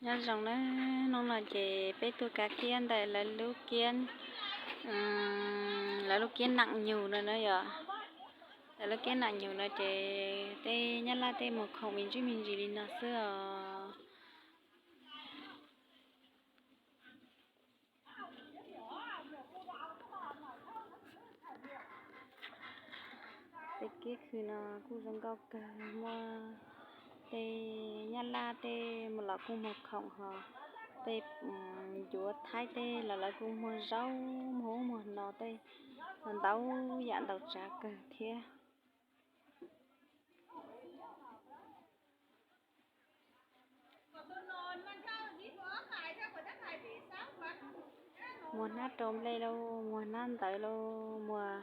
Nyob zoo na, hnub no ces peb tuaj kav kiab ntawm lawv lub kiab, lawv lub kiab nam nyug no na yom. Lawv lub kiab nam nyug no ces tej nyab laj tej muag khoom me ntsis me ntsis li no xwb os. Tej kiab khw no kuj zoo nkauj kawg, muaj tej nyab laj tej muag los kuj muag khoom ho, tej ncuav thaib tej los lawv kuj muag zaub muag ub muag no tej, ntau yam ntau tsav kawg thiab. Muag hnab rau nplej lauj, muag hnab ntawv lauj, muag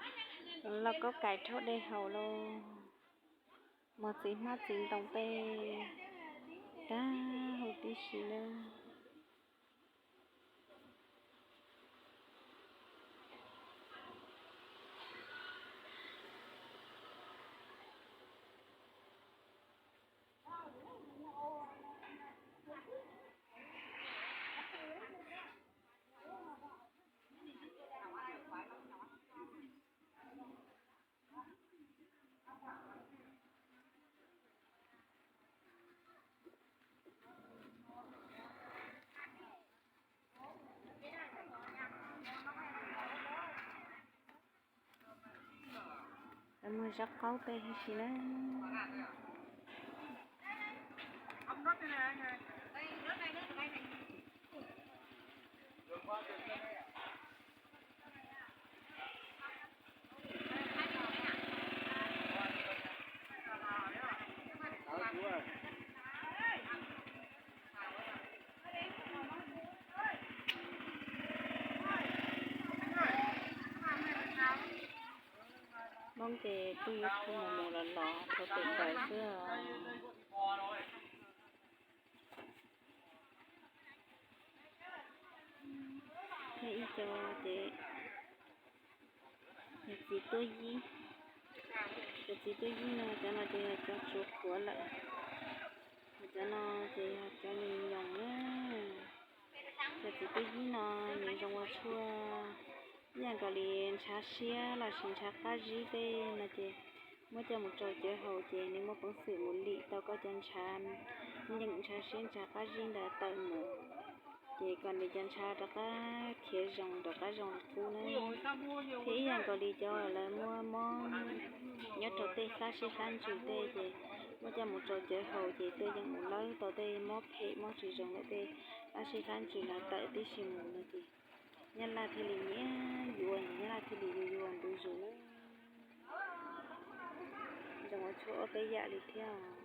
lauj kaub kais rhaub dej haus lauj, muag txiv hmab txiv ntoo tej, tag huv tib si na. Lawv muag zaub qaub tej huv si na. Hmoob ces kuj yuav mus mus los los thov tus ntawd xwb os. Thiab ib co ces yog txiv tuaj yib, cov txiv tuaj yib no, cov no ces yog cov tsuav qhuav lawm, ho cov no ces yog cov nyoos nyoos na. Cov txiv tuaj yib no nws zoo ua tshuaj ib yam nkaus li ntshav siab lossis ntshav qab zib tej no ces muab coj mus rau cawv haus ces nws muaj peev xwm mus lim tau koj cov ntshav nyeem ntshav siab ntshav qab zib ntawd tawm mus, ces kom nws cov ntshav rov qab khiav zoo rov qab zoo li qub na. Thiab ib yam nkaus li cov lawv muaj mob nyob rau tej hlab sib hlab ntsws tej ces muab coj mus rau cawv haus ces tuaj yeem mus lawb tau tej mob phem mob tsis zoo lawm tej hlab sib hlab ntsws no tawm tib si mus no ces nyab laj thiaj li nyiam yuav, nyab laj thiaj li yuav yuav ntu zus na. Zoo ua tshuaj ob peb yam li thiab.